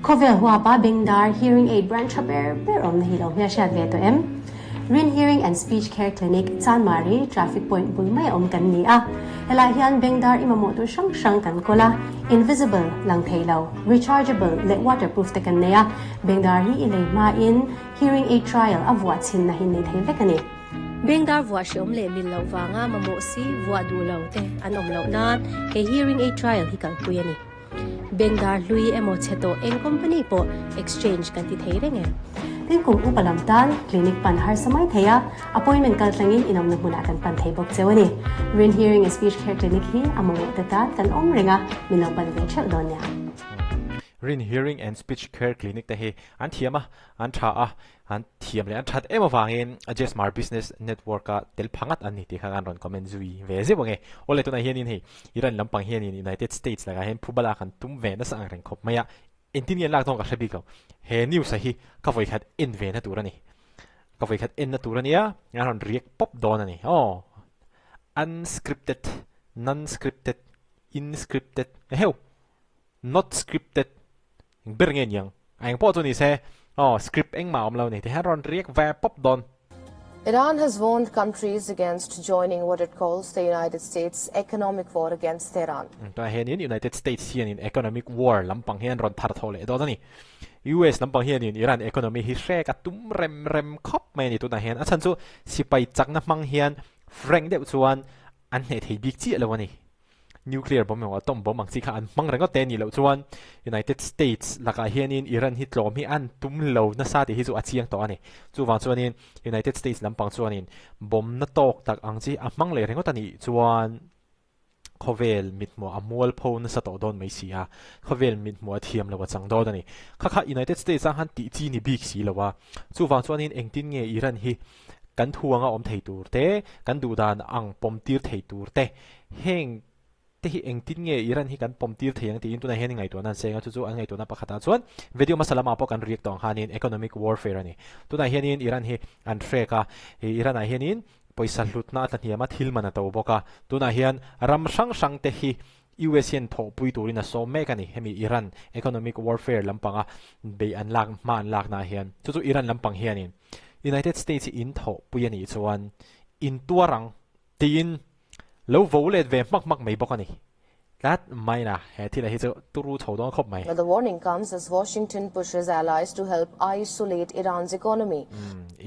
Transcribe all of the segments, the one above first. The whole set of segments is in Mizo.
Khawvel huapa Bengdar Hearing Aid Branch tha ber ber awmna hi lo hmelhriat ve tawh em? Rin Hearing and Speech Care Clinic, Chanmari Traffic Point bul mai a awm kan ni a. Helai hian Bengdar i mamawh tur hrang hrang kan kawl a, invisible, lang thei lo, rechargeable leh waterproof te kan nei a. Bengdar hi i lei hmain Hearing Aid Trial a vuah chhinna hi nei thei vek a ni. Bengdar vuah hreawm leh mil loh vanga mamawh si vuah duh lo te an awm loh nan he Hearing Aid Trial hi kalpui a ni. Bengdar hlui emaw chhe tawh eng company pawh exchange kan ti thei reng e. Tin kum upa lam tan clinic pan harsa mai thei a, appointment kal tlangin inawmna hmunah kan pan thei bawk cheu a ni. Rin Hearing and Speech Care Clinic hi a mamawh te tan kan awm reng a, min lo pan ve theuh dawn nia. Rin Hearing and Speech Care Clinic te hi an thiam a, an tha a, An thiam leh an that em avangin Jesmar Business Network a tel pha ngat an ni tih kha kan rawn comment zui ve zeuh ang e. Awle tunah hianin hei Iran lampang hianin United States lakah hian phuba lak an tum ve nasa ang reng khawp mai a, engtin nge an lak dawn ka hre bik lo. He news a hi ka vawikhat en ve na tur a ni. Ka vawikhat en na tur a nia, an rawn react pawp dawn a ni. Aw. Unscripted, non-scripted, inscripted, eheu! Not scripted eng ber nge niang? A eng pawh chu ni se aw script engmah a awm lo ni ti hian rawn react ve pawp dawn. Iran has warned countries against joining what it calls the United States economic war against Tehran. Tunah hianin United States hianin economic war lampang hian rawn thar tho leh dawn a ni. US lampang hianin Iran economy hi hrek a tum rem rem khawp mai a ni tunah hian. A chhan chu sipai chakna hmang hian frank deuh chuan an hneh thei bik chiah lo a ni. Nuclear bomb emaw atom bomb ang chi kha an hmang reng ngawt te nih loh chuan United States lakah hianin Iran hi tlawm hi an tum lo nasa tih hi chu a chiang tawh a ni. Chuvang chuanin United States lampang chuanin bomb na tawk tak ang chi a hmang leh ringawt a nih chuan khawvel mithmuh a mualpho nasa tawh dawn mai si a, khawvel mithmuh a thiam lo a chang dawn a ni. Kha kha United States a han tih chi ni bik si lo a, chuvang chuanin engtin nge Iran hi kan thu anga awm thei tur te, kan duhdan ang pawm tir thei tur te, heng te hi engtin nge Iran hi kan pawm tir thei ang tiin tunah hian ngaihtuahna an seng a, chu chu an ngaihtuahna pakhatah chuan video hmasa lamah pawh kan riak tawh ang khanin economic warfare a ni. Tunah hianin Iran hi an hrek a, Iran ah hianin pawisa hlutna a tla hniam a, thil man a to bawk a, tunah hian ram hrang hrang te hi US hian thawhpui turin a sawm mek a ni. Hemi Iran economic warfare lampanga beih an lak hma an laknaah hian chu chu Iran lampang hianin United States hi in thawhpui a nih chuan in tuar ang tiin lo vo let ve hmak hmak mai bawk a ni. Tlat mai na he thil ah hi chu turu chho dawn khawp mai. The warning comes as Washington pushes allies to help isolate Iran's economy.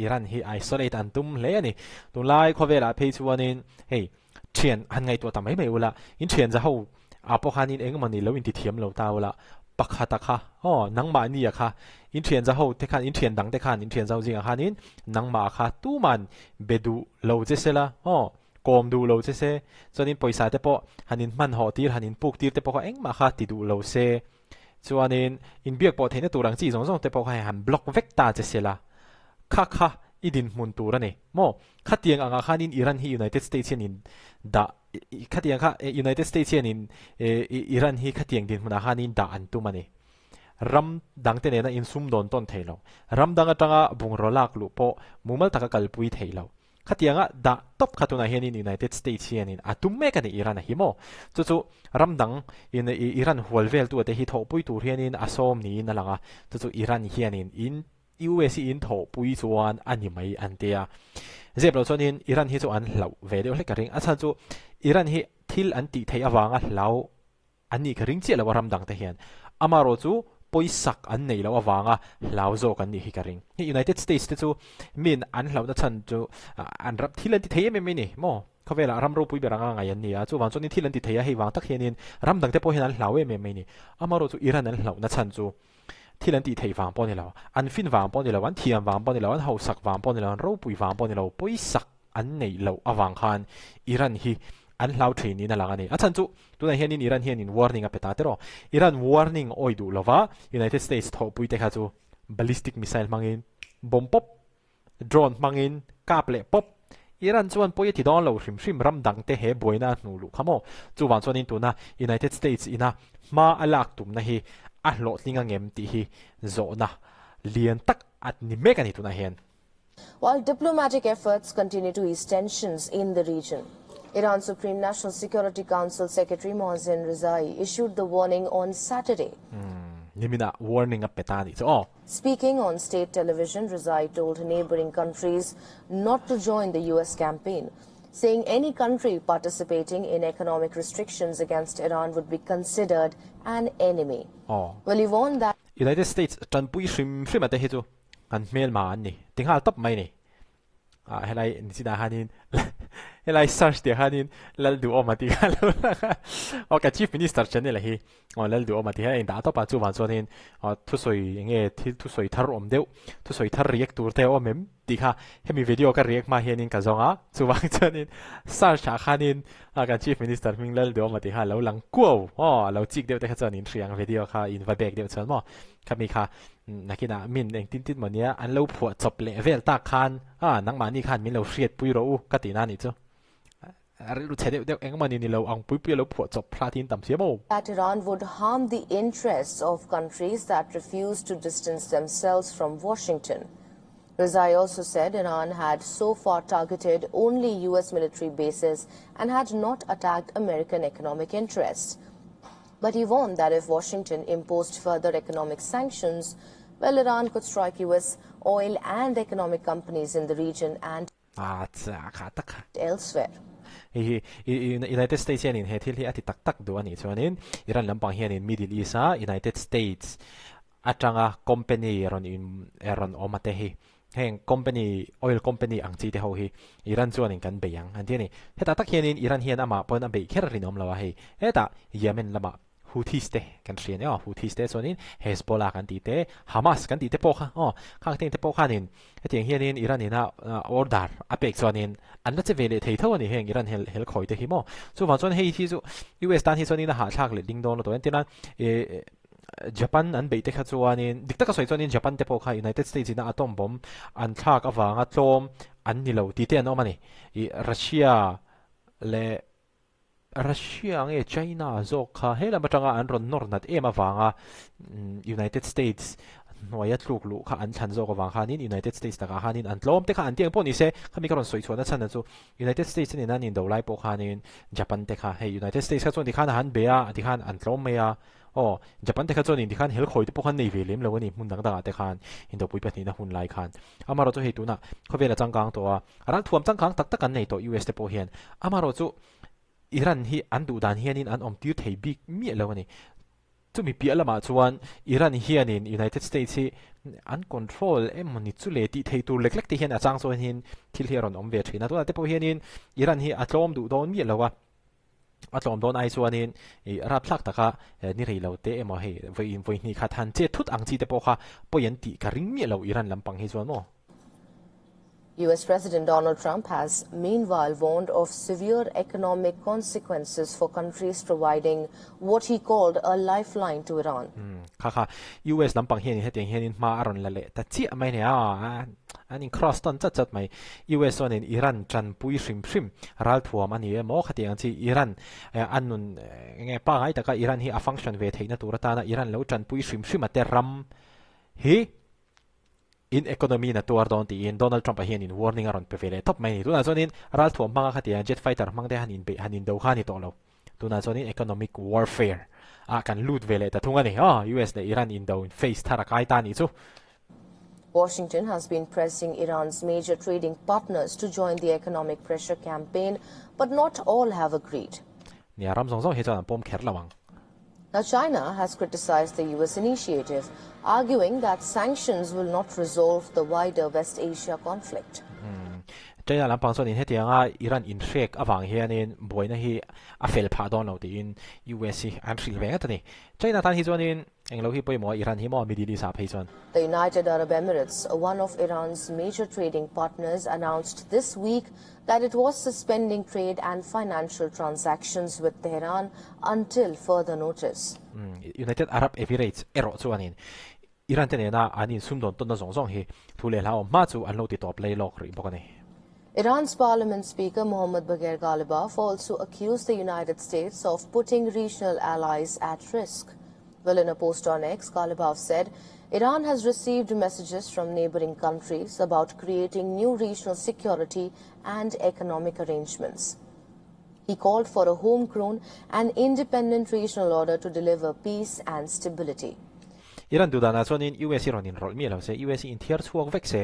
Iran hi isolate an tum hle a ni. Tunlai khawvelah phei chuanin hei Thian han ngaihtuah ta mai mai ula, in thian za ho ah pawh khanin engemaw ni lo inti thiam lo ta ula, pakhata kha aw nangmahnia kha in thian za ho te khan in thian dang te khan in thian zau zingah khanin nangmah kha tuman be duh lo che se la aw kawm duh lo che se chuanin pawisa te pawh han in hman hawh tir han in puk tir te pawh kha engmah kha ti duh lo se chuanin inbiak pawh theihna tur ang chi zawng zawng te pawh kha han block vek ta che se la kha kha i dinhmun tur a ni maw? Khatiang angah khanin Iran hi United States hianin dah khatiang kha United States hianin Iran hi khatiang dinhmunah khanin dah an tum a ni. Ram dangte nena insum dawn tawn thei lo. Ram dang atanga bungraw lak luh pawh mumal taka kalpui thei lo. Khatianga dah tawp kha tunah hianin United States hianin a tum mek a ni Iran a hi maw? Chu chu ram dang in Iran hual veltu te hi thawhpui tur hianin a sawm niin a lang a. Chu chu Iran hianin in US hi in thawhpui chuan a ni mai an ti a. Zep lo chuanin Iran hi chu an hlauh ve deuh hlek ka ring. A chhan chu Iran hi thil an tih theih avanga hlau an nih ka ring chiah lo a ram dang te hian. Amarawh chu pawisak an neih loh avanga hlau zawk an nih hi ka ring. Hei United States te chu min an hlauhna chhan chu an ram thil an ti thei em em mai ni maw? Khawvelah ram ropui ber anga ngai an ni a, chuvang chuanin thil an ti thei a, hei vang tak hianin ram dang te pawh hian an hlau em em mai ni. Amarawh chu Iran an hlauhna chhan chu Thil an tih theih vang pawh a ni lo, an fin vang pawh a ni lo, an thiam vang pawh a ni lo, an hausak vang pawh a ni lo, an ropui vang pawh a ni lo, pawisak an neih loh avang khan Iran hi an hlau thin niin a lang a ni. A chhan chu tunah hianin Iran hianin warning a pe ta tiraw? Iran warning awi duh lova United States thawhpui te kha chu ballistic missile hmangin bomb pawp Drone hmangin kap leh pawp. Iran chuan pawi a ti dawn lo hrim hrim ram dangte he buaina a hnuh luh kha maw? Chuvang chuanin tuna United States ina hma a lak tumna hi a hlawhtling a ngem tih hi zawhna lian tak a ni mek a ni tunah hian. While diplomatic efforts continue to ease tensions in the region, Iran's Supreme National Security Council Secretary Mohsen Rezaei issued the warning on Saturday. Nimina warning a pe ta anih chu aw. Speaking on state television, Rezaei told neighboring countries not to join the US campaign, saying any country participating in economic restrictions against Iran would be considered an enemy. Aw. Well, he warned that. United States tanpui hrim hrim a te hi chu kan hmelma an ni ti nghal tawp mai ni. Ah helai nichinah hianin helai search tih hianin Lalduhawma tih kha lo lang a. Aw ka Chief Minister channel hi aw Lalduhawma tih hian a indah tawp a chuvang chuanin aw thusawi enge thil thusawi thar awm deuh thusawi thar react tur te a awm em tih kha hemi video ka react hma hianin ka zawng a chuvang chuanin search ah khanin ah kan Chief Minister hming Lalduhawma tih kha a lo lang kuau aw a lo chik deuh te kha chuan in hria ang video kha in va back deuh chuan maw khami kha Nakinah min engtin tin maw nia an lo phuah chawp leh vel tak khan a nangmahni khan min lo hriatpui rawh u ka tihna anih chu. A rilru chhe deuh deuh engemaw ni ni lo ang puipui a lo phuah chawp hrat hi an tam sia maw? That Iran would harm the interests of countries that refuse to distance themselves from Washington. Rezaei also said Iran had so far targeted only US military bases and had not attacked American economic interests. But he warned that if Washington imposed further economic sanctions, well, Iran could strike US oil and economic companies in the region and Ah, cha kha tak kha. elsewhere. Hei hi United States hianin he thil hi a ti tak tak duh a nih chuanin Iran lampang hianin Middle East a United States atanga company rawn in rawn awm a te hi Heng company, oil company ang chi te ho hi Iran chuanin kan bei ang an ti a ni. Hetah tak hianin Iran hian amah pawn a beih kher rinawm lo a hei. Hetah Yemen lamah Houthis te kan hria nia aw, Houthis te chuanin Hezbollah kan tih te, Hamas kan tih te pawh kha aw, khang teng te pawh khanin hetiang hianin Iran ina order a pek chuanin an la che ve leh thei tho a ni heng Iran hel hel khawi te hi maw. Chuvang chuan hei hi chu US tan hi chuanin a hahthlak leh ding dawn lutuk a entirnan ih Japan an beih te kha chuanin, dik taka sawi chuanin Japan te pawh kha United States ina atom bomb an thlak avanga tlawm an ni lo tih te an awm a ni. Ih Russia leh Russia nge China zawk kha he lam atanga an rawn nawr nat em avanga United States hnuaia tluk luh kha an thlan zawk avang khanin United States takah khanin an tlawm te kha an ti ang pawh ni se, khami ka rawn sawi chhuahna chhan chu United States nena an indo lai pawh khanin Japan te kha hei United States kha chuan tikhan a han be a, tikhan an tlawm mai a. Aw, Japan te kha chuan in tikhan hel khawi te pawh khan nei ve lem lo a ni, hmun dang dangah te khan Indopui pahnihna hun lai khan. Amaherawh chu hei tunah khawvel a changkang tawh a, ralthuam changkang tak tak an nei tawh US te pawh hian. Amaherawh chu Iran hi an duh dan hianin an awm tir thei bik miah lo a ni. Chumi piah lamah chuan Iran hianin United States hi an control emaw ni chu le tih thei tur lek lek te hian a chang chuan hian thil hi a rawn awm ve thin a. Tunah te pawh hianin Iran hi a tlawm duh dawn miah lo a. A tlawm dawn ai chuanin ih rapthlak taka ni rei lo te emaw hei vawi vawi hnih khat han chet thut ang chi te pawh kha pawi an tih ka ring miah lo Iran lampang hi chuan maw. US President Donald Trump has meanwhile warned of severe economic consequences for countries providing what he called a lifeline to Iran. Kha kha US lampang hianin hetiang hianin hma a rawn la leh ta chiah mai nia An in cross tawn chat chat mai. US chuanin Iran tanpui hrim hrim ralthuam a ni emaw khatiang ang chi Iran an nun enge pangai taka Iran hi a function ve theihna tur atana Iran lo tanpui hrim hrim a te ram hi in economy na tuar dawn tiin Donald Trump a hianin warning a rawn pe ve leh tawp mai a ni. Tunah chuanin ralthuam hmanga khatiang jet fighter hmang te han inbeih han indo kha a ni tawh lo. Tunah chuanin economic warfare ah kan lut ve leh ta thung a ni. Aw, US leh Iran indo in phase thar a kai ta a nih chu. Washington has been pressing Iran's major trading partners to join the economic pressure campaign, but not all have agreed. Nia, ram zawng zawng hi chuan an pawm kher lo ang. Now China has criticized the US initiative, arguing that sanctions will not resolve the wider West Asia conflict. China lampang chuanin hetianga Iran inhrek avang hianin buaina hi a fel phah dawn lo tiin US hi an hrilh ve ngat a ni. China tan hi chuanin englo hi pawimawh a Iran hi maw Middle East ah phei chuan. The United Arab Emirates, one of Iran's major trading partners, announced this week that it was suspending trade and financial transactions with Tehran until further notice. United Arab Emirates erawh chuanin Iran te nena an insumdawn tawnna zawng zawng hi thu leh hlauhawm hma chu an lo ti tawp lei lawk rih bawk a ni. Iran's Parliament Speaker Mohammad Bagher Ghalibaf also accused the United States of putting regional allies at risk. Well, in a post on X, Ghalibaf said Iran has received messages from neighboring countries about creating new regional security and economic arrangements. He called for a homegrown and independent regional order to deliver peace and stability. Iran duh danah chuanin US hi rawn inrawlh miah lo se, US hi inthiar chhuak vek se,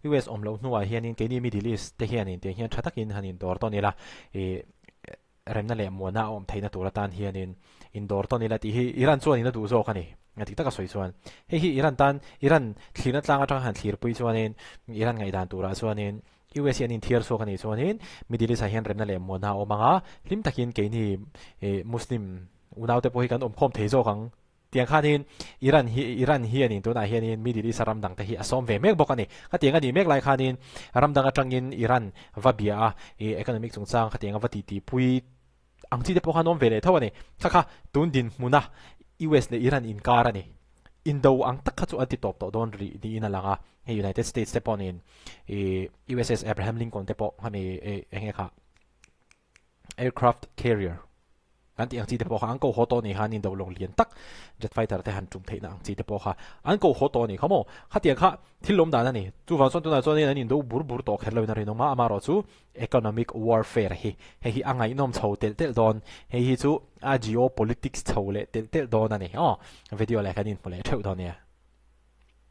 US awm loh hnuah hianin keini Middle East te hianin tiang hian tha takin han indawr tawn ila, ih remna leh muana a awm theihna tur atan hianin indawr tawn ila tih hi Iran chuanin a duh zawk a ni. A dik taka sawi chuan hei hi Iran tan Iran thlirna tlang atanga han thlirpui chuanin Iran ngaihdan turah chuanin US hi an inthiar chhuak a nih chuanin Middle East ah hian remna leh muana a awm ang a, hlim takin keini Muslim unaute pawh hi kan awmkhawm thei zawk ang. Tiang khanin Iran hi Iran hianin tunah hianin Middle East a ram dangte hi a sawm ve mek bawk a ni. Khatiang a nih mek lai khanin ram dang atangin Iran va bia a, economic chungchang khatiang a va titipui ang chi te pawh khan awm ve leh tho a ni. Kha kha tun dinhmuna US leh Iran inkar a ni. Indo ang tak kha chu an ti tawp tawh dawn rih niin a lang a. Hei United States te pawhin USS Abraham Lincoln te pawh khami eng nge kha aircraft carrier kan tih ang chi te pawh kha an ko haw tawh ni khan indo lawng lian tak jet fighter te han tum theihna ang chi te pawh kha an ko haw tawh ni kha maw khatiang kha thil lawm dan a ni chuvang chuan tunah chuan an indo bur bur tawh kher loin a rinawm a amaherawh chu economic warfare hi hei hi a ngaihnawm chho telh telh dawn hei hi chu a geopolitics chho leh telh telh dawn a ni aw video leh kan inhmu leh theuh dawn nia.